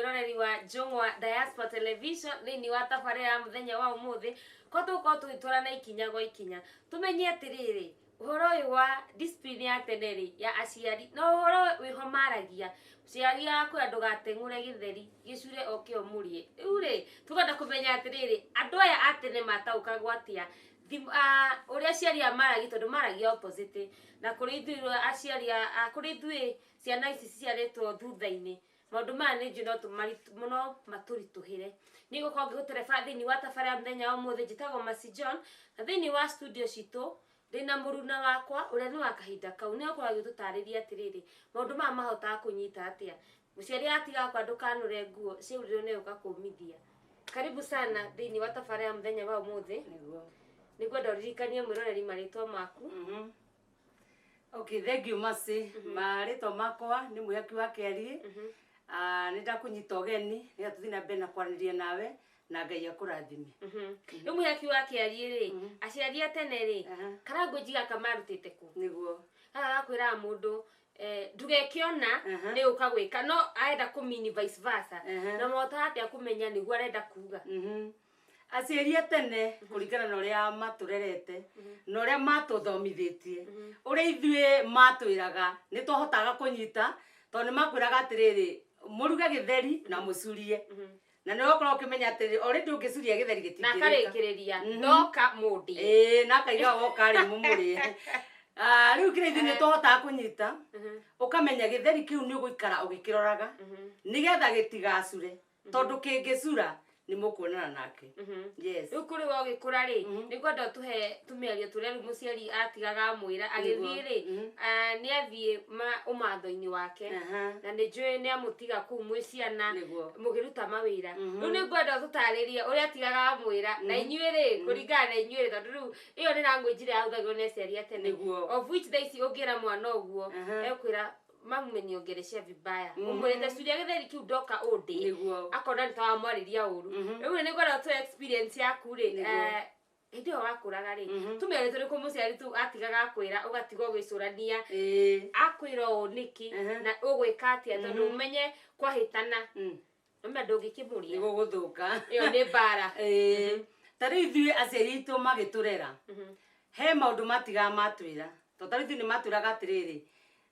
Mwĩroreri wa Njũng'wa Diaspora Television thĩinĩ wa tabarĩra ya mũthenya wa ũmũthĩ, ko tũgũkorwo tũgĩtwarana na ikinya gwa ikinya tũmenye atĩrĩrĩ, ũhoro ũyũ wa discipline ya tene rĩ, ya aciari, na ũhoro wĩho maragia mũciari akwĩra ndũgateng'ũre gĩtheri gĩcure oke ũmũrĩe. Rĩu rĩ, tũkwenda kũmenya atĩrĩrĩ, andũ aya a tene mataũkagwo atĩa ũrĩa aciari aya maragia, tondũ maragia opposite na kũrĩ ithuĩ aciari kũrĩ ithuĩ ciana ici ciciarĩtwo thutha-inĩ, maũndũ maya nĩ njũĩ no matũritũhĩre. Nĩ ngũkorwo ngĩgũtereba thĩinĩ wa tabarĩra ya mũthenya wa ũmũthĩ. Njĩtagwo Mercy John, na thĩinĩ wa studio citũ ndĩna mũruna wakwa ũrĩa nĩ wa kahinda kau, nĩ egũkorwo agĩtũtarĩria atĩrĩrĩ, maũndũ maya mahotaga kũnyita atĩa. Mũciari atiga kwa ndũkanũre nguo ciaurĩrwo nĩ gũka kũmithia. Karibu sana thĩinĩ wa tabarĩra ya mũthenya wa ũmũthĩ. Nĩguo. Nĩngwenda ũririkanie mwĩroreri marĩtwa maku. Okay, thank you, Mercy. Marĩtwa makwa nĩ Mwĩhaki wa Kĩariĩ. Ah, nĩ ndakũnyita ũgeni nĩgetha tũthiĩ na mbere na kwaranĩria nawe, na Ngai akũrathime. Rĩu Mwĩhaki wa Kĩariĩ rĩ, aciari a tene rĩ, karanguji gaka marutĩte kũ? Nĩguo. Haha gakwĩraga mũndũ ndũgeke ona nĩ ũka gwĩka, no arenda kũmini vice versa. Na mahotaga atĩa kũmenya nĩguo arenda kuga? Aciari a tene, kũringana na ũrĩa matũrerete na ũrĩa matũthomithĩtie, ũrĩa ithuĩ matwĩraga nĩ twahotaga kũnyita, tondũ nĩ makwĩraga atĩrĩrĩ, mũruge gĩtheri na mũcurie, na nĩ ũgakorwo ũkĩmenya atĩrĩrĩ, already ũngĩcuria gĩtheri na gĩtingĩrĩka. Akarĩkĩrĩria ndoka mũndĩ. Ĩĩ, na akaiga woka rĩ mũmũrĩe. Ah, rĩu kĩrĩa ithuĩ nĩ twahotaga kũnyita, ũkamenya gĩtheri kĩu nĩ ũgũikara ũgĩkĩroraga nĩgetha gĩtigacure, tondũ kĩngĩcura nĩ mũkuonana nake. Yes. Rĩu kũrĩ we ũgĩkũra rĩ, nĩ ngwenda ũtũhe tũmĩario tũrĩa rĩu mũciari atigaga amwĩra agĩthiĩ rĩ, nĩ athiĩ ũmatho-inĩ wake, na nĩ njũĩ nĩ amũtiga kũu mwĩ ciana mũkĩruta mawĩra. Rĩu nĩ ngwenda ũtũtarĩrie ũrĩa atigaga amwĩra na inyuĩ rĩ, kũringana na inyuĩ rĩ, tondũ rĩu ĩyo nĩ language ĩrĩa yahũthagĩrwo nĩ aciari a tene, of which thaa ici ũngĩra mwana ũguo, ekwĩra mamu meniongelesha vibaya. Ũmwĩrĩte curia gĩtheri kĩu ndoka ũndĩ, akona nĩ ta wamwarĩria ũru. Rĩu nĩ ngwenda ũtũhe experience yaku rĩ, hĩndĩ ĩyo wakũraga rĩ, tũmĩario tũrĩkũ mũciari tu atigaga akwĩra ũgatiga ũgĩcũrania, akwĩra ũũ nĩkĩ, na ũgwĩka atĩa, tondũ ũmenye kwahĩtana nĩma ndũngĩkĩmũria. Nĩ gũgũthũka. Ĩyo nĩ mbara. Ĩĩ. Ta rĩu ithuĩ aciari aitũ magĩtũrera, he maũndũ matigaga matwĩra, tondũ ta rĩu ithuĩ nĩ matwĩraga atĩrĩrĩ,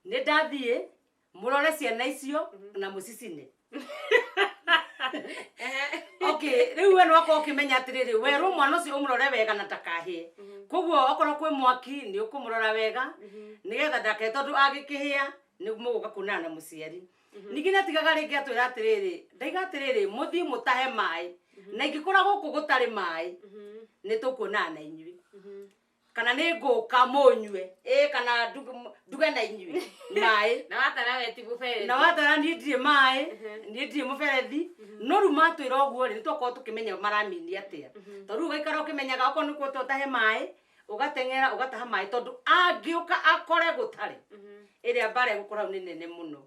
nĩ ndathiĩ mũrore ciana icio na mũcicine. Okay, rĩu we nĩwakorwo ũkĩmenya atĩrĩrĩ, werwo mwana ũcio ũmũrore wega na ndakahĩe, koguo okorwo kwĩ mwaki nĩ ũkũmũrora wega nĩgetha ndakae, tondũ agĩkĩhĩa nĩ mũgũka kuonana na mũciari. Ningĩ nĩ atigaga rĩngĩ atwĩra atĩrĩrĩ, ndaiga atĩrĩrĩ, mũthiĩ mũtahe maĩ, na ingĩkora gũkũ gũtarĩ maĩ nĩ tũkuonana na inyuĩ, kana nĩ ngũka mũnyue ĩ, kana nduge na inyuĩ maĩ. Na watara we ti mũberethi. Na watara niĩ ndirĩ maĩ, niĩ ndirĩ mũberethi. No rĩu matwĩra ũguo rĩ, nĩ twakorwo tũkĩmenya maramini atĩa, tondũ rĩu ũgaikara ũkĩmenyaga okorwo nĩ kuo ũtahe maĩ, ũgateng'era ũgataha maĩ, tondũ angĩũka akore gũtarĩ, ĩrĩa mbara ĩgũkorwo hau nĩ nene mũno,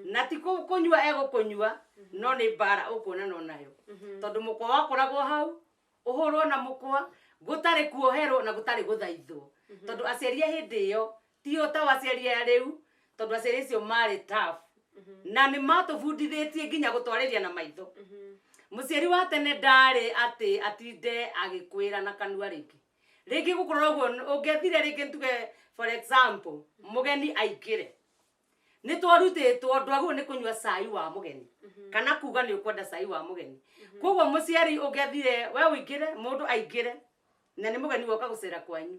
na ti kũnyua egũkũnyua, no nĩ mbara ũkuonana nayo, tondũ mũkwa wakoragwo hau ũhũrwo na mũkwa gũtarĩ kuoherwo na gũtarĩ gũthaithwo, tondũ aciari a hĩndĩ ĩyo tio ta aciari aya rĩu, tondũ aciari acio marĩ tough na nĩ matũbundithĩtie nginya gũtwarĩria na maitho. Mũciari wa tene ndarĩ atĩ atinde agĩkwĩra na kanua rĩngĩ rĩngĩ gũkorwo ũguo ũngĩathire rĩngĩ, tuge for example mũgeni aingĩre, nĩ twarutĩtwo ndwagĩrĩirwo nĩ kũnyua cai wa mũgeni kana kuga nĩ ũkwenda cai wa mũgeni. Koguo mũciari ũngĩathire we ũingĩre, mũndũ aingĩre na nĩ mũgeni woka gũcera kwanyu,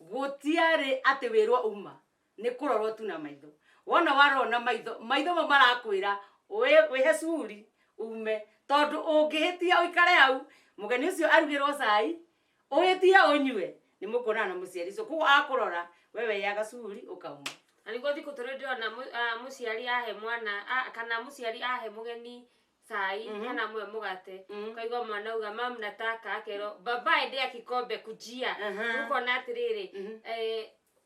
gũtiarĩ atĩ wĩrwo uma, nĩ kũrorwo tu na maitho. Wona warorwo na maitho, maitho mau marakwĩra wĩhe curi ume, tondũ ũngĩhĩtia ũikare hau mũgeni ũcio arugĩrwo cai, ũhĩtie ũnyue, nĩ mũkuonana na mũciari ũcio. Koguo akũrora we weyaga curi ũkauma. Na nĩguo thikũ tũrĩ ndĩrona mũciari ahe mwana kana mũciari ahe mũgeni cai kana amwe mũgate, ũkaigua mwana auga, "Mam, nataka," akerwo, "Baba, endea kikombe, kujia." Ũkona atĩrĩrĩ,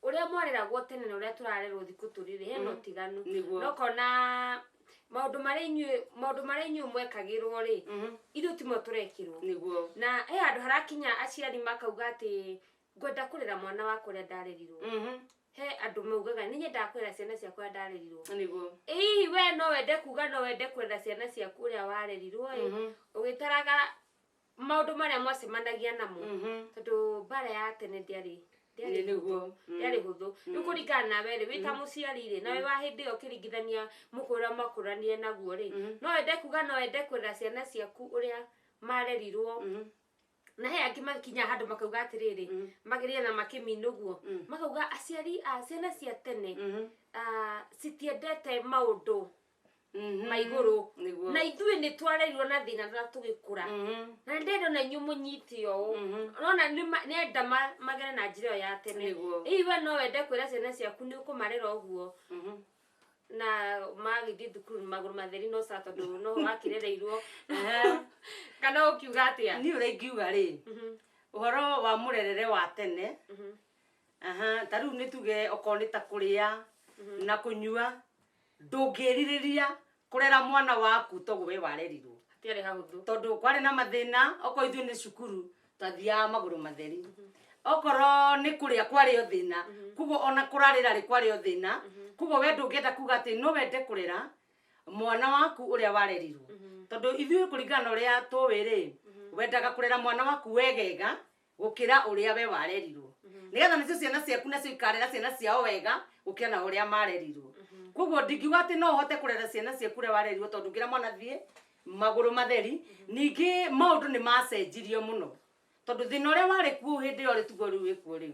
ũrĩa mwareragwo tene na ũrĩa tũrarerwo thikũ tũrĩ rĩ, hena ũtiganu. Nĩguo. Na ũkona maũndũ marĩa inyuĩ mwekagĩrwo rĩ, ithuĩ timo tũrekĩrwo. Na he handũ harakinya aciari makauga atĩ ngwenda kũrera mwana wakwa ũrĩa ndarerirwo. He andũ maugaga nĩ nyendaga kwĩra ciana ciakwa ndarerirwo. Nĩguo. Hihi we no wende kuga no wende kwĩra ciana ciaku ũrĩa warerirwo ĩ, ũgĩtaraga maũndũ marĩa mwacemanagia namo, tondũ mbara ya tene ndĩarĩ Nĩguo. ndĩarĩ hũthũ. Rĩu kũringana nawe rĩ, wĩ ta mũciari rĩ, nawe wa hĩndĩ ĩyo ũkĩringithania mũkũrĩre mwakũranire naguo rĩ, no wende kuga no wende kwĩra ciana ciaku ũrĩa marerirwo? Na he angĩ makinya handũ makauga atĩrĩrĩ, magĩrĩre na makĩmina ũguo, makauga aciari a ciana cia tene citiendete maũndũ ma igũrũ, Nĩguo. na ithuĩ nĩ twarerirwo na thĩna na tũgĩkũra, na ndĩrenda ona inyuĩ mũnyite ũũ, nona nĩenda magere na njĩra ĩyo ya tene. Nĩguo. Hihi we no wende kwĩra ciana ciaku nĩ ũkũmarera ũguo, na magĩthiĩ thukuru magũrũ matheri, no sa tondũ no wakĩrereirwo, kana ũkiuga atĩa? Niĩ ũrĩa ingiuga rĩ, ũhoro wa mũrerere wa tene, aha, ta rĩu nĩ tuge okorwo nĩ ta kũrĩa na kũnyua, ndũngĩrirĩria kũrera mwana waku toguo we warerirwo. Hatiarĩ hahũthũ. Tondũ kwarĩ na mathĩna. Okorwo ithuĩ nĩ cukuru twathiaga magũrũ matheri, okorwo nĩ kũrĩa kwarĩ o thĩna, koguo ona kũrarĩra rĩ kwarĩ o thĩna. Koguo we ndũngĩenda kuga atĩ no wende kũrera mwana waku ũrĩa warerirwo, tondũ ithuĩ kũringana na ũrĩa tũĩ rĩ, wendaga kũrera mwana waku wegega gũkĩra ũrĩa we warerirwo, nĩgetha nacio ciana ciaku nacio ikarera ciana ciao wega gũkĩra na ũrĩa marerirwo. Koguo ndingiuga atĩ no ũhote kũrera ciana ciaku ũrĩa warerirwo, tondũ ngĩra mwana thiĩ magũrũ matheri. Ningĩ maũndũ nĩ macenjirio mũno, tondũ thĩna ũrĩa warĩ kuo hĩndĩ ĩyo rĩ tiguo rĩu wĩkuo rĩu,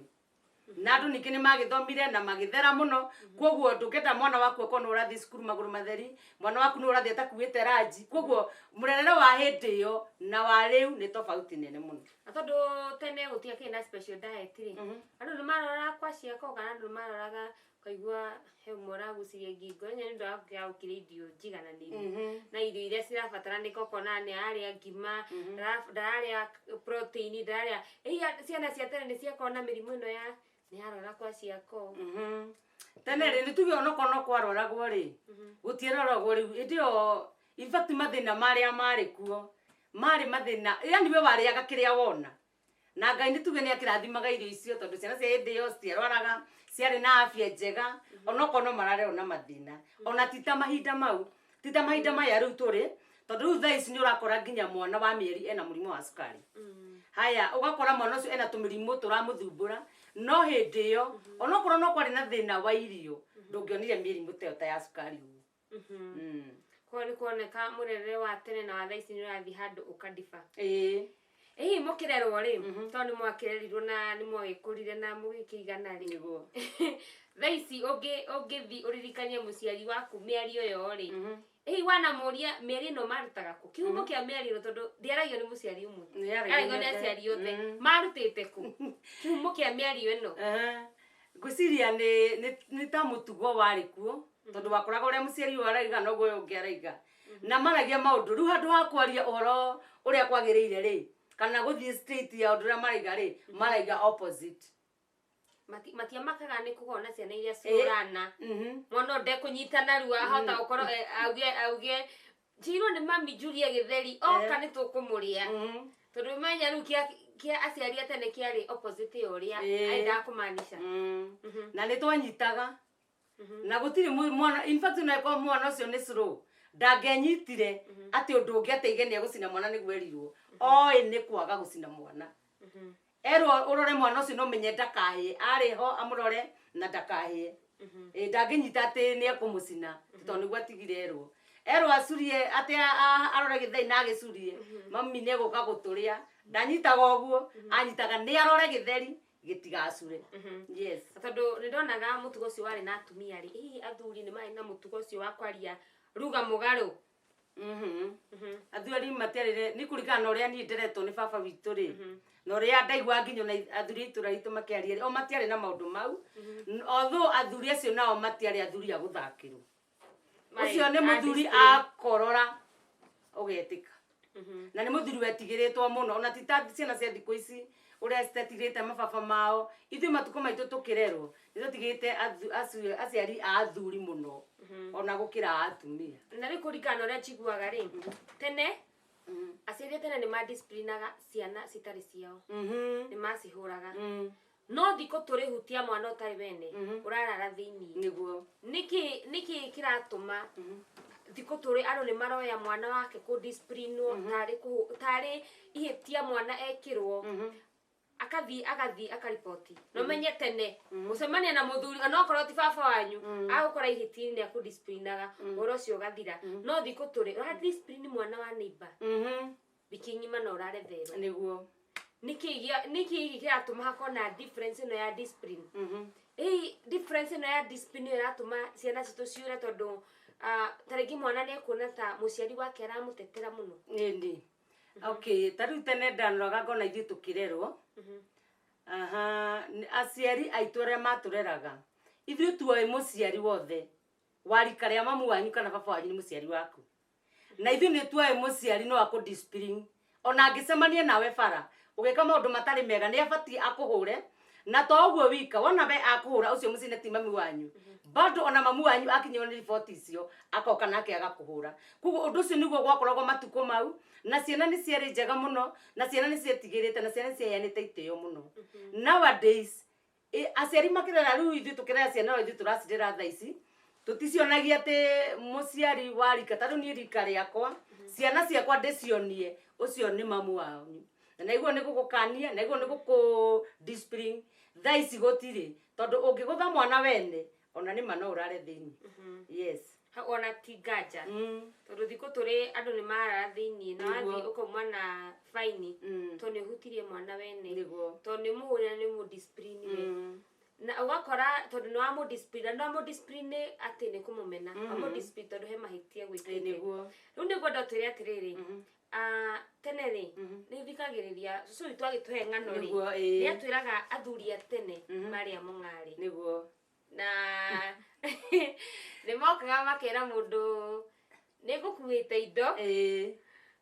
na andũ ningĩ nĩ magĩthomire na magĩthera mũno. Koguo ndũngĩenda mwana waku akorwo nĩ ũrathiĩ cukuru magũrũ matheri, mwana waku nĩ ũrathiĩ atakuĩte ranji. Koguo mũrerere wa hĩndĩ ĩyo na wa rĩu nĩ tofauti nene mũno. Na tondũ tene gũtiakĩrĩ na special diet rĩ, andũ nĩ maroraga kwa ciako, kana andũ nĩ maroraga ũkaigua he ũmwe ũragucirie ngingo enya nĩ ũndũ wa kũaga gũkĩrĩa irio njigananĩru na irio iria cirabataranĩka, ũkona nĩ ararĩa ngima, ndararĩa protein, ndararĩa. Hihi ciana cia tene nĩ ciakorwo na mĩrimũ ĩno ya nĩ arora kwa ciako? Tene rĩ, nĩ tuge onokorwo no kwaroragwo rĩ, gũtiaroragwo rĩu hĩndĩ ĩyo. In fact, mathĩna marĩa marĩ kuo marĩ mathĩna, yani we warĩaga kĩrĩa wona, na Ngai nĩ tuge nĩ akĩrathimaga irio icio, tondũ ciana cia hĩndĩ ĩyo citiarwaraga, ciarĩ na afya njega, onokorwo no mararerwo na mathĩna. Ona ti ta mahinda mau, ti ta mahinda maya rĩu tũrĩ, tondũ rĩu thaa ici nĩ ũrakora nginya mwana wa mĩeri ena mũrimũ wa cukari. Haya, ũgakora mwana ũcio ena tũmĩrimũ tũramũthumbũra. No hĩndĩ ĩyo, onokorwo no kwarĩ na thĩna wa irio, ndũngĩonire mĩrimũ ta ĩyo ta ya cukari ũguo. Koguo nĩ kuoneka mũrerere wa tene na wa thaa ici nĩ ũrathiĩ handũ ũkandiba. Ĩĩ. Hihi mũkĩrerwo rĩ, tondũ nĩ mwakĩrerirwo na nĩ mwagĩkũrire na mũgĩkĩigana rĩ, Nĩguo. thaa ici ũngĩthiĩ ũririkanie mũciari waku mĩario ĩyo rĩ, hihi wanamũria mĩario ĩno marutaga kũ, kĩhumo kĩa mĩario ĩno? Tondũ ndĩaragio nĩ mũciari ũmwe, Nĩyaragio yaragio nĩ nĩ othe. aciari othe. Marutĩte kũ kĩhumo kĩa mĩario ĩno? Ngwĩciria nĩ ta mũtugo warĩ kuo, tondũ wakoraga ũrĩa mũciari ũyũ araiga noguo ũyũ ũngĩ araiga, na maragia maũndũ rĩu handũ ha kwaria ũhoro ũrĩa kwagĩrĩire rĩ, kana gũthiĩ straight ya ũndũ ũrĩa maraiga rĩ, maraiga opposite. Matiamakaga nĩ kũgona na ciana iria ciũrana, mwana ũyũ ndekũnyita narua, ahota gũkorwo auge njirwo nĩ mami njurie gĩtheri, oka nĩ tũkũmũrĩa, tondũ menya rĩu kĩa aciari a tene kĩarĩ opposite ya ũrĩa endaga kũmaanisha. Na nĩ twanyitaga na gũtirĩ mwana, in fact, ona ĩkorwo mwana ũcio nĩ slow, ndangĩanyitire atĩ ũndũ ũngĩ atĩ aige nĩ egũcina mwana nĩguo erirwo oĩ nĩ kwaga gũcina mwana. Erwo ũrore mwana ũcio no menye ndakahĩe, arĩ ho amũrore na ndakahĩe. Ĩ ndangĩnyita atĩ nĩ ekũmũcina tondũ nĩguo atigire erwo erwo acurie atĩ arore gĩtheri na agĩcurie, mami nĩ egũka gũtũrĩa. Ndanyitaga ũguo, anyitaga nĩ arore gĩtheri gĩtigacure. Yes. Tondũ nĩ ndonaga mũtugo ũcio warĩ na atumia rĩ, hihi athuri nĩ marĩ na mũtugo ũcio wa kwaria ruga mũgarũ? Athuri matiarĩ, nĩ kũringana na ũrĩa niĩ nderetwo nĩ baba witũ rĩ, na ũrĩa ndaigua nginya ona athuri a itũra ritũ makĩaria rĩ, o matiarĩ na maũndũ mau. Although athuri acio nao matiarĩ athuri a gũthakĩrwo. Ũcio nĩ mũthuri akorora ũgetĩka, na nĩ mũthuri wetigĩrĩtwo mũno, ona ti ta ciana cia thikũ ici ũrĩa citetigĩrĩte mababa mao. Ithuĩ matukũ maitũ tũkĩrerwo nĩ twetigĩrĩte aciari a athuri mũno ona gũkĩra a atumia. Na rĩu kũringana na ũrĩa njiguaga rĩ, tene aciari a tene nĩ madisciplinaga ciana citarĩ ciao, nĩ macihũraga. No thikũ tũrĩ hutia mwana ũtarĩ wene ũrarara thĩiniĩ. Nĩguo. Nĩkĩ kĩratũma thikũ tũrĩ andũ nĩ maroya mwana wake kũ discipline tarĩ ihĩtia mwana ekĩrwo, akathiĩ akariboti na ũmenye tene gũcemania na mũthuri onokorwo ti baba wanyu agũkora ihĩtia-inĩ nĩ akũdisciplinaga, ũhoro ũcio ũgathira. No thikũ tũrĩ ũra discipline mwana wa neighbor wiki ng'ima na ũraretherwo. Nĩguo. Nĩkĩ gĩkĩ kĩratũma hakorwo na difference ĩno ya discipline? Ĩĩ, difference ĩno ya discipline ĩyo ĩratũma ciana citũ ciũre tondũ ta rĩngĩ mwana nĩ ekuona ta mũciari wake aramũtetera mũno. Ĩni, okay, ta rĩu tene ndanoraga ngona ithuĩ tũkĩrerwo, aha, aciari aitũ arĩa matũreraga ithuĩ tuoĩ mũciari wothe wa rika rĩa mamu wanyu kana baba wanyu nĩ mũciari waku, na ithuĩ nĩ tuoĩ mũciari no akũ discipline ona angĩcemania nawe bara ũgĩka maũndũ matarĩ mega, nĩ abatiĩ akũhũre. Na to ũguo wika, wona we akũhũra ũcio mũciĩ ti mami wanyu, bado ona mamu wanyu akinyĩrwo nĩ riboti icio akoka nake agakũhũra. Koguo ũndũ ũcio nĩguo gwakoragwo matukũ mau, na ciana nĩ ciarĩ njega mũno, na ciana nĩ cietigĩrĩte, na ciana nĩ ciaheanĩte itĩo mũno. Nowadays aciari makĩrera, rĩu ithuĩ tũkĩrera ciana o ithuĩ tũracirera thaa ici, tũticionagia atĩ mũciari wa rika, ta rĩu niĩ rika rĩakwa, ciana ciakwa ndĩcionie ũcio nĩ mamu wanyu na naiguo nĩ gũgũkania, naiguo nĩ gũkũ discipline. Thaa ici gũtirĩ, tondũ ũngĩgũtha mwana wene ona nĩ ma no ũrare thĩinĩ. Yes. Hau ona ti nganja, tondũ thikũ tũrĩ andũ nĩ marara thĩiniĩ na wathiĩ ũkauma na faini tondũ nĩ ũhutirie mwana wene, tondũ nĩ mũhũrĩra, nĩ mũdiscipline, na ũgakora tondũ nĩ wamũdiscipline, na wamũdiscipline atĩ nĩ kũmũmena, wamũdiscipline tondũ he mahĩtia gwĩkĩte. Rĩu nĩguo ndotwĩre atĩrĩrĩ, tene rĩ nĩ thikagĩrĩria cũcũ witũ agĩtũhe ng'ano rĩ, nĩ atwĩraga athuri a tene marĩ a mũng'arĩ, na nĩ mokaga makera mũndũ nĩ ngũkuĩte indo,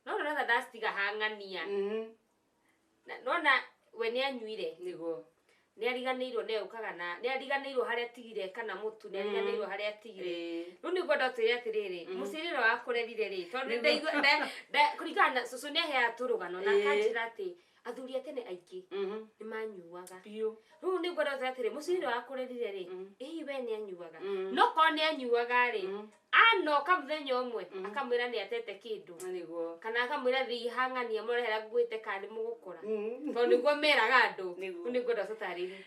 no ndĩrona ndacitiga hang'ania. Na nona we nĩ anyuire, nĩ ariganĩirwo nĩ ũkaga, na nĩ ariganĩirwo harĩa atigire kana mũtu, nĩ ariganĩirwo harĩa atigire. Rĩu nĩguo ndotwĩre atĩrĩrĩ, mũciari ũrĩa wakũrerire rĩ, tondũ ndaigua kũringana na cũcũ nĩ aheaga tũrũgano na akanjĩra atĩ athuri a tene aingĩ nĩ manyuaga. Biũ. Rĩu nĩguo ndotwĩre atĩrĩ, mũciari ũrĩa wakũrerire rĩ, ĩ we nĩ anyuaga? No korwo nĩ anyuaga rĩ, anoka mũthenya ũmwe akamwĩra nĩ atete kĩndũ, kana akamwĩra thiĩ hang'ania mũrehera nguĩte kana nĩ mũgũkora, tondũ nĩguo meraga andũ. Rĩu nĩguo ndotũtarĩrie.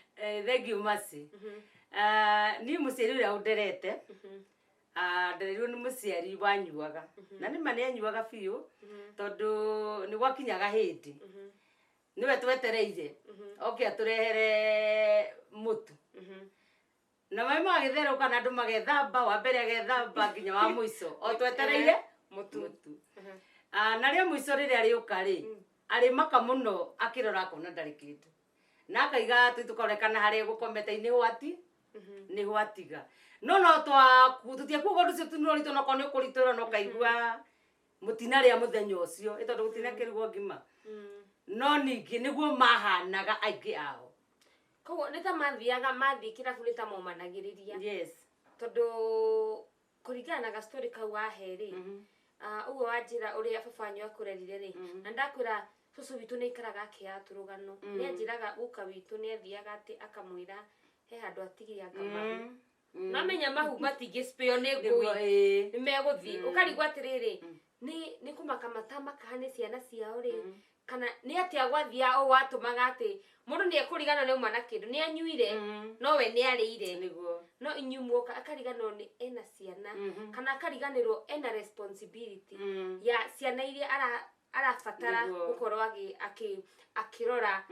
Thank you, Mercy. Niĩ mũciari ũrĩa ũnderete, ndereirwo nĩ mũciari wanyuaga, na nĩ ma nĩ anyuaga biũ, tondũ nĩ gwakinyaga hĩndĩ nĩwe twetereire oke atũrehere mũtu, na maĩ magagĩtherũka na andũ magethamba, wa mbere agethamba nginya wa mũico, o twetereire mũtu. Mũtu. Na rĩa mũico rĩrĩa rĩũka rĩ, arĩmaka mũno akĩrora akona ndarĩ kĩndũ, na akaiga tũi tũkaorekana harĩa gũkomete-inĩ hwati nĩ hwatiga, no no tũtiakuaga ũndũ ũcio tũnoritũ, nokorwo nĩ ũkũritũra no kaigua mũtinarĩa mũthenya ũcio, ĩ tondũ gũtinakĩrugwo ngima. No ningĩ nĩguo mahanaga aingĩ ao. Koguo nĩ ta mathiaga mathiĩ kĩrabu nĩ ta momanagĩrĩria? Tondũ kũringana na gastori kau wahe rĩ, ũguo wanjĩra ũrĩa baba wanyu akũrerire rĩ, na ndakwĩra cũcũ witũ nĩ aikaraga akĩaga tũrũgano, nĩ anjĩraga guka witũ nĩ athiaga atĩ akamwĩra he handũ atigire anga mahu, no menya mahu matingĩspĩo nĩ ngui, nĩ megũthiĩ. Ũkarigwo atĩrĩrĩ, nĩ kũmaka matamakaga nĩ ciana ciao rĩ, kana nĩ atĩa gwathiaga ũũ watũmaga atĩ mũndũ nĩ ekũriganwo nĩ auma na kĩndũ, nĩ anyuire, no we nĩ arĩire, no inyuĩ muoka akariganĩrwo nĩ ena ciana, kana akariganĩrwo ena responsibility ya ciana iria arabatara gũkorwo akĩrora.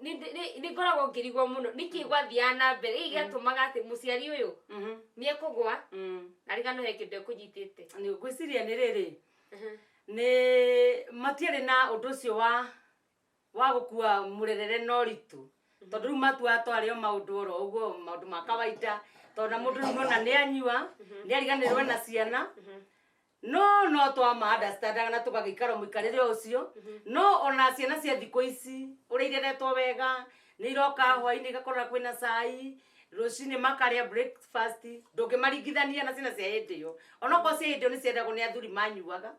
Nĩ ngoragwo ngĩrigwo mũno nĩkĩ gwathiaga na mbere gĩkĩ gĩatũmaga atĩ mũciari ũyũ nĩ ekũgwa na ariganĩrwo he kĩndũ ekũnyitĩte. Nĩ ngwĩciria nĩ rĩrĩ, nĩ matiarĩ na ũndũ ũcio wa gũkua mũrerere na ũritũ, tondũ rĩu matuaga twarĩ o maũndũ oro ũguo, maũndũ ma kawaida, tondũ na mũndũ rĩu nona nĩ anyua nĩ ariganĩrwo na ciana, no twama understandaga na tũgagĩikara mũikarĩre ũcio. No ona ciana cia thikũ ici ũrĩa ireretwo wega, nĩ iroka hwainĩ igakora kwĩna cai, rũcinĩ makarĩa breakfast, ndũngĩmaringithania na ciana cia hĩndĩ ĩyo. Onokorwo cia hĩndĩ ĩyo nĩ ciendagwo nĩ athuri manyuaga,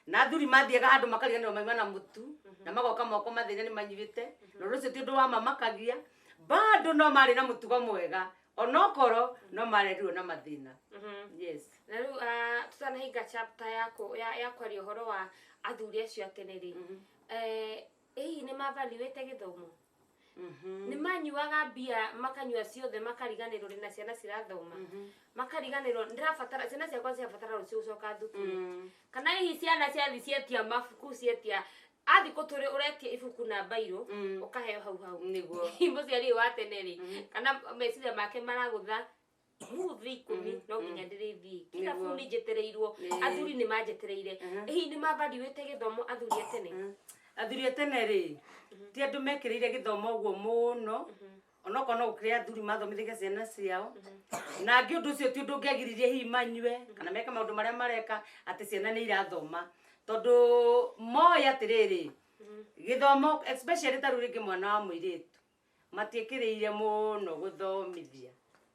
na athuri mathiaga handũ makariganĩrwo mauma na mũtu, na magoka moko mathĩna nĩ manyuĩte, na ũndũ ũcio ti ũndũ wa mamakagia. Bado no marĩ na mũtugo mwega, onokorwo no marerirwo na mathĩna. Yes. Na rĩu tutanahinga chapter ya kwaria ũhoro wa athuri acio a tene rĩ, hihi nĩ mavaliwĩte gĩthomo? Nĩ manyuaga mbia, makanyua ciothe, makariganĩrwo ndĩna ciana cirathoma, makariganĩrwo ndĩrabatara ciana ciakwa cirabatara rũciũ gũcoka thukuru, kana hihi ciana ciathi cietia mabuku, cietia athi kũtũrĩ ũretia ibuku na mbairũ ũkaheo hau hau? Nĩguo. Hihi mũciari ũyũ wa tene rĩ, kana meciria make maragũtha muthi 10 no nginya ndĩrĩthiĩ kĩrabu Nĩguo. nĩ njetereirwo, athuri nĩ manjetereire? Hihi nĩ mavaliwĩte gĩthomo athuri a tene? Athuri a tene rĩ, ti andũ mekĩrĩire gĩthomo ũguo mũno, onokorwo no gũkĩrĩ athuri mathomithagia ciana ciao, na angĩ ũndũ ũcio ti ũndũ ũngĩagiririe hihi manyue kana meke maũndũ marĩa mareka atĩ ciana nĩ irathoma, tondũ moĩ atĩrĩrĩ, gĩthomo especially ta rĩu rĩngĩ mwana wa mũirĩtu matiĩkĩrĩire mũno gũthomithia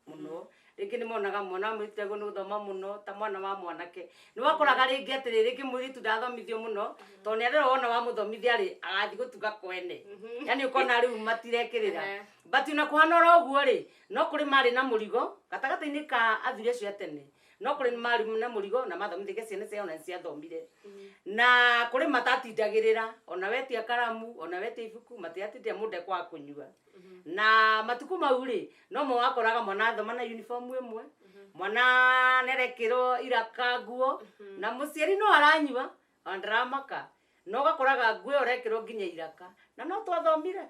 mũno. Rĩngĩ nĩ monaga mwana wa mũirĩtu agĩrĩirwo nĩ gũthoma mũno ta mwana wa mwanake. Nĩ wakoraga rĩngĩ atĩrĩ, rĩngĩ mũirĩtu ndathomithio mũno tondũ nĩ arerwo wona wamũthomithia rĩ, agathiĩ gũtuga kwene, yani ũkona rĩu matirekĩrĩra. But ona kũhana oro ũguo rĩ, no kũrĩ marĩ na mũrigo gatagatĩ-inĩ ka athuri acio a tene, no kũrĩ marĩ na mũrigo na mathomithagia ciana ciao na nĩciathomire, na kũrĩ matatindagĩrĩra, ona wetia karamu, ona wetia ibuku, matiratindĩra mũndũ ekwaga kũnyua. Na matukũ mau rĩ, no mo wakoraga mwana athoma na uniform ĩmwe, mwana nĩarekĩrwo iraka nguo, na mũciari no aranyua ona ndaramaka, no ũgakoraga nguo ĩyo ũrekĩrwo nginya iraka, na no twathomire.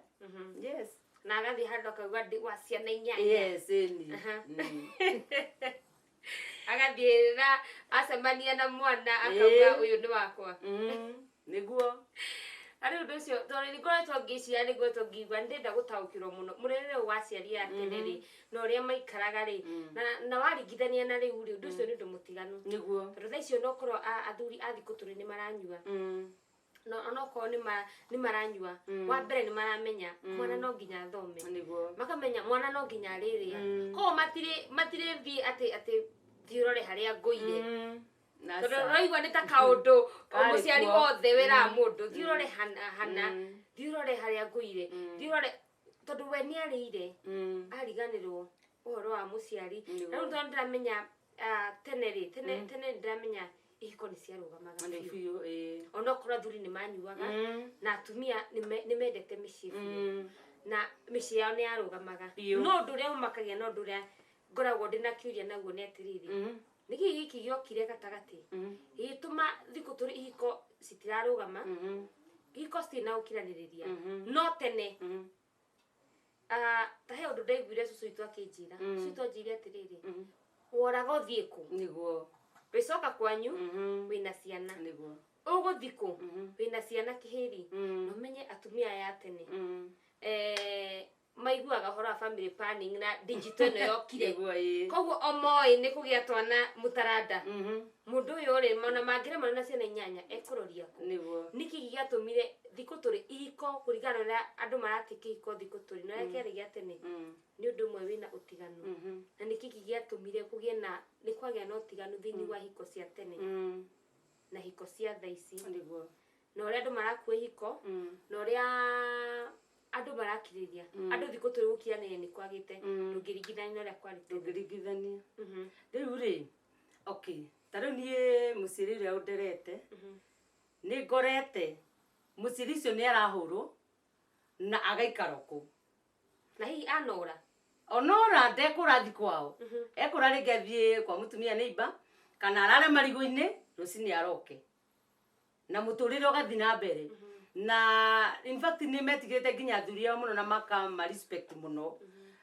Yes. Na agathiĩ handũ akauga ndĩ wa ciana 8. Yes, ĩni. Agathiĩ na acemania na mwana akauga ũyũ nĩ wakwa. Nĩguo. Arĩ ũndũ ũcio, tondũ nĩ ngoretwo ngĩciria, nĩ ngoretwo ngĩigua ndĩrenda gũtaũkĩrwo mũno mũrerere ũyũ wa aciari a tene rĩ, na ũrĩa maikaraga rĩ, na waringithania na rĩu rĩ, ũndũ ũcio nĩ ũndũ mũtiganu. Nĩguo. Tondũ thaa icio nokorwo athuri a thikũ tũrĩ nĩ maranyua, no onokorwo nĩ maranyua, wa mbere nĩ maramenya mwana no nginya athome. Nĩguo. Makamenya mwana no nginya arĩrĩa, koguo matirĩ thiĩ atĩ thiĩ ũrore harĩa ngũire, Na tondũ ca. ũraigua nĩ ta kaũndũ o Karĩ mũciari kuo. wothe wĩraga mũndũ, thiĩ ũrore hana hana, thiĩ ũrore harĩa ngũire, thiĩ ũrore, tondũ we nĩ arĩire, ariganĩrwo ũhoro wa mũciari. Na rĩu tondũ ndĩramenya tene rĩ, tene tene ndĩramenya ihiko nĩ ciarũgamaga Nĩ biũ, biũ, ĩĩ. onokorwo athuri nĩ manyuaga, na atumia nĩ mendete mĩciĩ biũ, na mĩciĩ yao nĩ yarũgamaga. Biũ. No ũndũ ũrĩa ũmakagia, na ũndũ ũrĩa ngoragwo ndĩna kĩũria naguo nĩ atĩrĩrĩ, nĩkĩ gĩkĩ gĩokire gatagatĩ gĩgĩtũma thikũ tũrĩ ihiko citirarũgama, ihiko citirĩ na gũkiranĩrĩria? No tene, ta he ũndũ ndaiguire cũcũ witũ akĩnjĩra. Cũcũ witũ anjĩire atĩrĩrĩ, woraga ũthiĩ kũ? Nĩguo. Wĩcoka kwanyu wĩna ciana. Nĩguo. Ũgũthiĩ kũ wĩna ciana kĩhĩri? Na ũmenye atumia aya a tene maiguaga ũhoro wa family planning na digital ĩno yokire. Nĩguo, ĩĩ. Koguo o moĩ nĩ kũgĩa twana mũtaranda. Mũndũ ũyũ rĩ, ona mangĩremana na ciana 8, ekũroria kũ? Nĩguo. Nĩkĩ gĩatũmire thikũ tũrĩ ihiko, kũringana na ũrĩa andũ maratĩ kĩhiko thikũ tũrĩ na ũrĩa kĩarĩ gĩa tene, nĩ ũndũ ũmwe wĩna ũtiganu? Na nĩkĩ gĩatũmire kũgĩe na nĩ kwagĩa na ũtiganu thĩinĩ wa hiko cia tene na hiko cia thaa ici, Nĩguo. na ũrĩa andũ marakua ihiko, na ũrĩa andũ marakirĩria andũ thikũ tũrĩ, gũkiranĩria nĩ kwagĩte, ndũngĩringithania na ũrĩa kwarĩ tene? Ndũngĩringithania. Rĩu rĩ, okay, ta rĩu niĩ mũciĩri ũrĩa ũnderete, nĩ ngorete mũciĩri ũcio nĩ arahũrwo na agaikara o kũu. Na hihi anora? Onora ndekũrathi kwao, ekũra rĩngĩ athiĩ kwa mũtumia neighbor, kana arare marigũ-inĩ, rũcinĩ aroke, na mũtũrĩre ũgathiĩ na mbere. Na in fact nĩ metigĩrĩte nginya athuri ao mũno na makama respect mũno.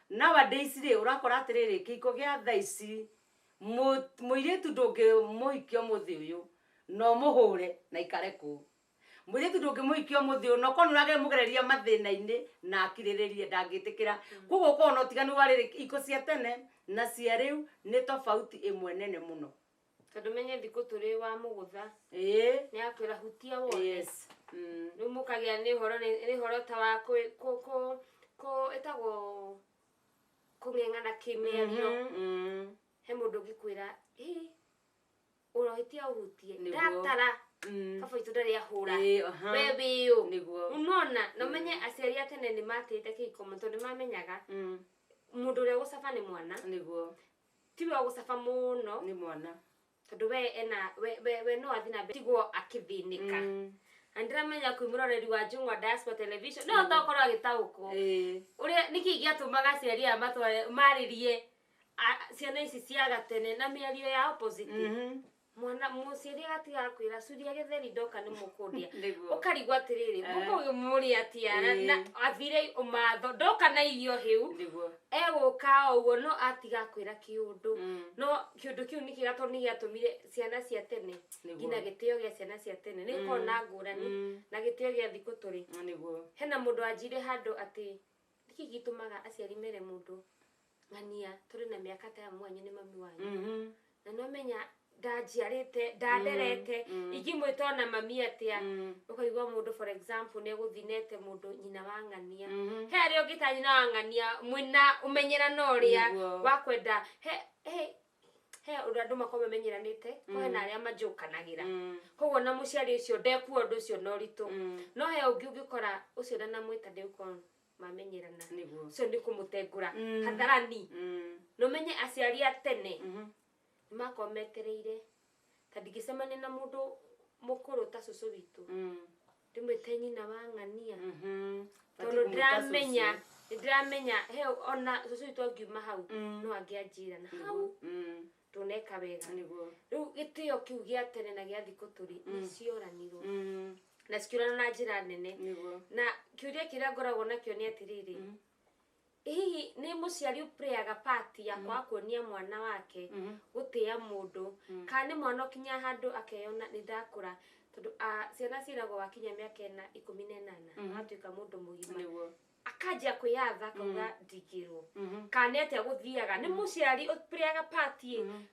Nowadays rĩ, ũrakora atĩrĩrĩ, kĩhiko gĩa thaa ici, mũirĩtu ndũngĩmũhikia ũmũthĩ ũyũ na ũmũhũre na ikare kũu. Mũirĩtu ndũngĩmũhikia ũmũthĩ ũyũ na ũkorwo nĩ ũramũgereria mathĩna-inĩ na akirĩrĩrie, ndangĩtĩkĩra. Koguo ũkorwo na ũtiganu wa rĩrĩ, ihiko cia tene na cia rĩu nĩ tofauti ĩmwe nene mũno. Tondũ menye thikũ tũrĩ wa mũgũtha, nĩ akwĩra hutia wone. Yes. Rĩu mũkagĩa nĩ ũhoro, nĩ ũhoro ta wa kũ ĩtagwo kũng'eng'ana kĩmĩario. He mũndũ ũngĩkwĩra, ĩ ũrohĩtia ũhutie. Nĩguo. Ndatara. Baba witũ ndarĩ ahũra. We wĩũ. Nĩwona na ũmenye aciari a tene nĩ matĩĩte kĩhiko mũno tondũ nĩ mamenyaga mũndũ ũrĩa ũgũcaba nĩ mwana. Tiwe ũgũcaba mũno. Nĩ mwana. Tondũ we ena we no athiĩ na mbere tigwo akĩthĩnĩka. Na ndĩramenya kwĩ mũroreri wa Njũng'wa Diaspora Television no tokorwo agĩtaũkwo ũrĩa nĩkĩ gĩatũmaga aciari aya matware marĩrie ciana ici cia gatene na mĩario ya opposite. Mwana mũciari agatiga kwĩra curia gĩtheri ndoka nĩ mũkũndĩa. Ũkarigwo atĩrĩrĩ mũkũmũrĩa atĩa na athire ũmatho ndoka na irio hĩu egũka o ũguo no atiga kwĩra kĩũndũ. No kĩũndũ kĩu nĩ kĩega tondũ nĩ gĩatũmire ciana cia tene nginya gĩtĩo gĩa ciana cia tene nĩ gĩkoragwo na ngũrani na gĩtĩo gĩa thikũ tũrĩ. Hena mũndũ anjire handũ atĩ nĩkĩ gĩtũmaga aciari mere mũndũ ng'ania tũrĩ na mĩaka ta ya mwanyu nĩ mami wanyu. Na no menya ndanjiarĩte ndanderete ingĩmwĩta ona mami atĩa. Ũkaigua mũndũ for example nĩ egũthinete mũndũ nyina wa ng'ania. He arĩa ũngĩta nyina wa ng'ania mwĩna ũmenyerano ũrĩa wa kwenda he ũrĩa andũ makorwo mamenyeranĩte ko hena arĩa manjũkanagĩra. Koguo na mũciari ũcio ndekuo ũndũ ũcio na ũritũ. No he ũngĩ ũngĩkora ũcio ndanamwĩta ndĩgũkorwo mamenyerana. Ũcio nĩ kũmũtengũra hadharani. Na ũmenye aciari a tene makorwo metereire ta ndingĩcemania na mũndũ mũkũrũ ta cũcũ witũ ndĩmwĩte nyina wa ng'ania. Tondũ ndĩramenya he ona cũcũ witũ angiuma hau no angĩanjĩra na hau ndũneka wega. Rĩu gĩtĩo kĩu gĩa tene na gĩa thikũ tũrĩ nĩcioranirwo na cikĩũrana na njĩra nene. Na kĩũria kĩrĩa ngoragwo nakĩo nĩ atĩrĩrĩ, hihi nĩ mũciari ũpreaga part ya kwaga kuonia mwana wake gũtĩa mũndũ kana nĩ mwana ũkinya handũ akeyona nĩ ndakũra? Tondũ ciana ciĩragwo wakinya mĩaka ĩna 18 agatuĩka mũndũ mũgima akanjia kwĩyatha akauga ndingĩrwo. Kana nĩ atĩa gũthiaga? Nĩ mũciari ũpreaga part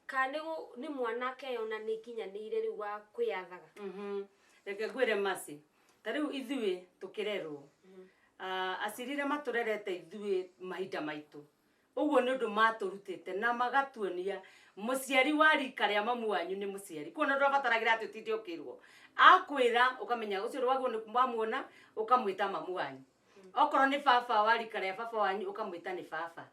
kana nĩ mwana akeyona nĩ nginyanĩire rĩu wa kwĩyathaga? Reke ngwĩre Mercy, ta rĩu ithuĩ tũkĩrerwo aciari arĩa matũrerete ithuĩ mahinda maitũ ũguo nĩ ũndũ matũrutĩte na magatuonia mũciari wa rika rĩa mamu wanyu nĩ mũciari. Kuona ndũrabataragĩra atĩ ũtinde ũkĩrwo akwĩra ũkamenya ũcio waguo nĩ wamuona ũkamwĩta mamu wanyu. Okorwo nĩ baba wa rika rĩa baba wanyu ũkamwĩta nĩ baba.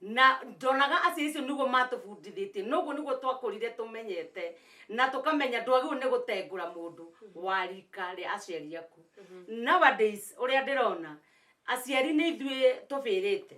Na ndonaga aciari acio nĩguo matũbundithĩtie noguo nĩguo twakũrire tũmenyete na tũkamenya ndwagĩrĩirwo nĩ gũtengũra mũndũ wa rika rĩa aciari aku. Nowadays ũrĩa ndĩrona aciari nĩ ithuĩ tũbĩrĩte.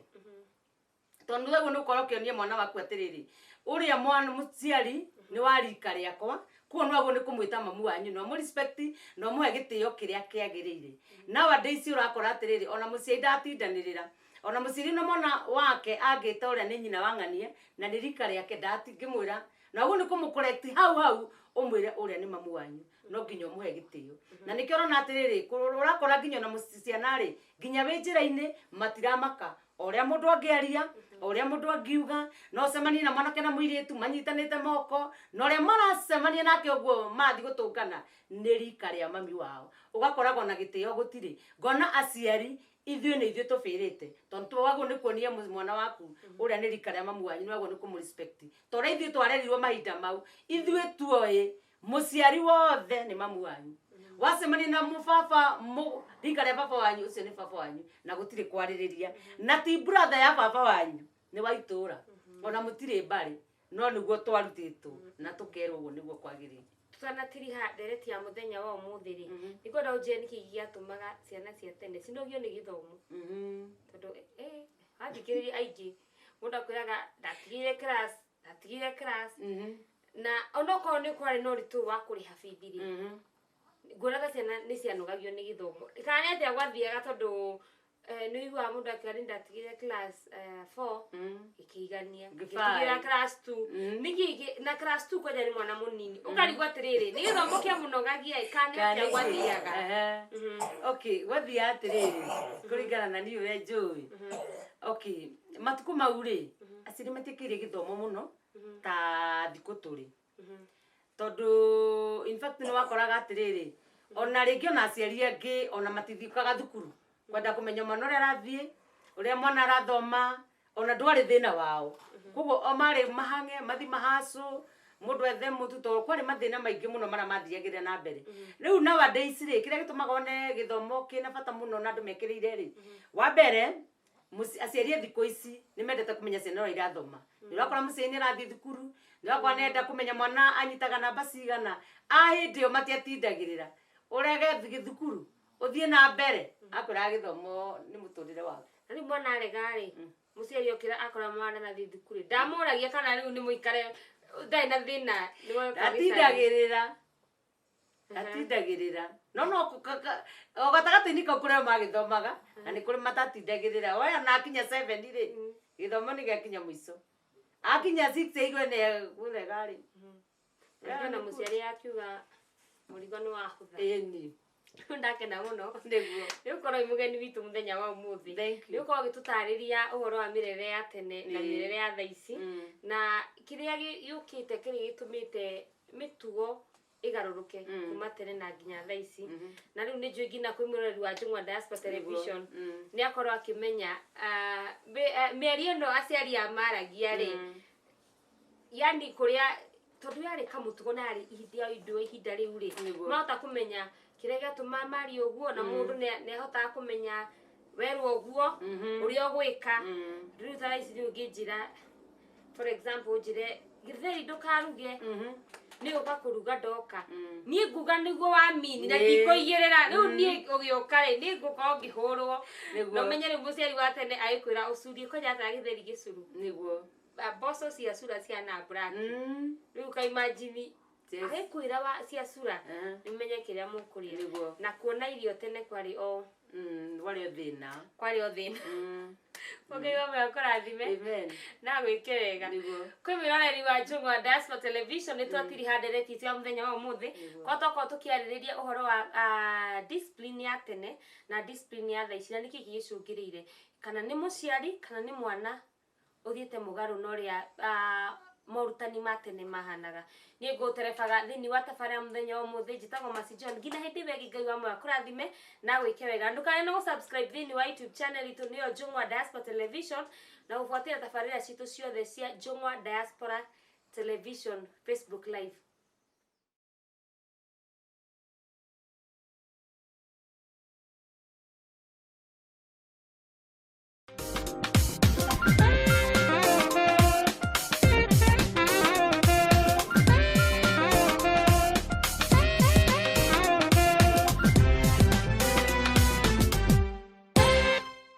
Tondũ nĩguo nĩ ũkorwo ũkĩonia mwana waku atĩrĩrĩ ũrĩa mwana mũciari nĩ wa rika rĩakwa kuo nĩwagĩrĩirwo nĩ kũmwĩta mamu wanyu na ũmũ-respect na ũmũhe gĩtĩo kĩrĩa kĩagĩrĩire. Nowadays ũrakora atĩrĩrĩ ona mũciari ndatindanĩrĩra ona mũciari na mwana wake angĩta ũrĩa nĩ nyina wa ng'ania na nĩ rika rĩake ndatingĩmwĩra na ũguo nĩ kũmũ-correct hau hau ũmwĩre ũrĩa nĩ mamu wanyu no nginya ũmũhe gĩtĩo. Na nĩkĩo ũrona atĩrĩrĩ ũrakora nginya ona ciana rĩ nginya wĩ njĩra-inĩ matiramaka o ũrĩa mũndũ angĩaria o ũrĩa mũndũ angiuga no ũcemanie na mwanake na mũirĩtu manyitanĩte moko na ũrĩa maracemania nake ũguo marathiĩ gũtũngana nĩ rika rĩa mami wao. Ũgakoragwo na gĩtĩo gũtirĩ. Ngona aciari ithuĩ nĩ ithuĩ tũbĩrĩte tondũ twagĩrĩirwo nĩ kuonia mwana waku ũrĩa nĩ rika rĩa mamu wanyu nĩwagĩrĩirwo nĩ kũmũ-respect. Ta ũrĩa ithuĩ twarerirwo mahinda mau ithuĩ tuoĩ mũciari wothe nĩ mamu wanyu. Wacemania na mũbaba rika rĩa baba wanyu ũcio nĩ baba wanyu na gũtirĩ kwarĩrĩria. Na ti brother ya baba wanyu nĩ wa itũra ona mũtirĩ mbarĩ no nĩguo twarutĩtwo na tũkerwo ũguo nĩguo kwagĩrĩire. Tũtanatiriha ndereti ya mũthenya wa ũmũthĩ rĩ nĩngwenda ũnjĩre nĩkĩ gĩatũmaga ciana cia tene cinogio nĩ gĩthomo. Tondũ wathikĩrĩria aingĩ mũndũ akwĩraga ndatigire class ndatigire class na onokorwo nĩ kwarĩ na ũritũ wa kũrĩha bithi rĩ nguonaga ciana nĩ cianogagio nĩ gĩthomo. Kana nĩ atĩa gwathiaga tondũ nĩ ũiguaga mũndũ akiuga nĩ ndatigire class 4 gĩkĩigania ngĩtigĩra class 2 nĩkĩ na class 2 kwanja nĩ mwana mũnini ũkarigwo atĩrĩrĩ nĩ gĩthomo kĩamũnogagia kana nĩ atĩa gwathiaga? Okay, gwathiaga atĩrĩrĩ kũringana na niĩ ũrĩa njũĩ. Okay, matukũ mau rĩ aciari matiĩkĩire gĩthomo mũno ta thikũ tũrĩ. Tondũ in fact nĩ wakoraga atĩrĩrĩ ona rĩngĩ ona aciari angĩ ona matithiũkaga thukuru kwenda kũmenya mwana ũrĩa arathiĩ ũrĩa mwana arathoma ona ndwarĩ thĩna wao. Koguo o marĩ mahange mathi mahacũ Mũndũ ethe mũtu, tondũ kwarĩ mathĩna maingĩ mũno marĩa mathiagĩrĩra na mbere. Rĩu nowadays rĩ, kĩrĩa gĩtũmaga one gĩthomo kĩna bata mũno na andũ mekĩrĩire rĩ, wa mbere, aciari a thikũ ici nĩ mendete kũmenya ciana ũrĩa irathoma. Nĩ ũrakora mũciari nĩ arathiĩ thukuru, nĩ ũrakora nĩenda kũmenya mwana anyitaga namba cigana. A hĩndĩ ĩyo matiatindagĩrĩra, ũrege thukuru ũthiĩ na mbere, akwĩraga gĩthomo nĩ mũtũrĩre waku. Na rĩu mwana arega rĩ, mũciari okĩra akora mwana nathiĩ thukuru, ndamũragia kana rĩu nĩ mũikare ndarĩ na thĩna nĩ woka gĩcagi. Ndatindagĩrĩra, ndatindagĩrĩra, no o gatagatĩ-inĩ kau kũrĩ magĩthomaga na nĩ kũrĩ matatindagĩrĩra. Oya na akinya 7 rĩ, gĩthomo nĩ gĩakinya mũico. Akinya 6 aigue nĩ egũrega rĩ. Na na mũciari akiuga mũrigo nĩ wahũtha. Ĩni. Ndakena mũno. Nĩguo. Nĩ ũkorwo wĩ mũgeni witũ mũthenya wa ũmũthĩ. Thank Nĩ you. ũkorwo ũgĩtũtarĩria ũhoro wa mĩrere ya tene na mĩrere ya thaa ici, na kĩrĩa gĩũkĩte, kĩrĩa gĩtũmĩte mĩtugo ĩgarũrũke kuma tene na nginya thaa ici. Na rĩu nĩ njũĩ nginya kwĩ mwĩroreri wa Njũng'wa Diaspora Television nĩ akorwo akĩmenya mĩario ĩno aciari a maragia rĩ, yani kũrĩa tondũ yarĩ kamũtugo na yarĩ ihinda indo ihinda rĩu rĩ, mahota kũmenya kĩrĩa gĩatũma marie ũguo, na mũndũ nĩ ahotaga kũmenya werwo ũguo ũrĩa ũgwĩka. Rĩu ta ici rĩu ũngĩnjĩra, for example, ũnjĩre gĩtheri ndũkaruge, nĩ gũka kũruga ndoka, niĩ nguga nĩguo wamini na ndikũigĩrĩra. Rĩu niĩ ũgĩũka rĩ, nĩ ngũkorwo ngĩhũrwo. Na ũmenye rĩu mũciari wa tene agĩkwĩra ũcurie kwanja ata gĩtheri gĩcuru. Mboco cia cura ciana black. Rĩu kaimajini agĩkwĩra wa cia cura, nĩmenye kĩrĩa mũkũrĩa. Na kuona irio tene kwarĩ o Warĩ o thĩna. Kwarĩ o thĩna. Ngai wa muoyo akũrathime. Amen. Na gwĩke wega. Kwĩ mwĩroreri wa Njũng'wa Diaspora Television, nĩ twatiriha ndereti itũ ya mũthenya wa ũmũthĩ, kwa twakorwo tũkĩarĩrĩria ũhoro wa discipline ya tene na discipline ya thaa ici, na nĩkĩ gĩcũngĩrĩire, kana nĩ mũciari kana nĩ mwana ũthiĩte mũgarũ na ũrĩa morutani ma tene mahanaga. Niĩ ngũterebaga thĩinĩ wa tabarĩra mũthenya wa ũmũthĩ. Njĩtagwo Mercy John. Nginya hĩndĩ ĩyo ĩngĩ, Ngai wa muoyo akũrathime na gwĩke wega. Ndũkane na gũsubscribe thĩinĩ wa YouTube channel itũ, nĩyo Njũng'wa Diaspora Television, na gũbuatĩrĩra tabarĩra citũ ciothe cia Njũng'wa Diaspora Television Facebook Live.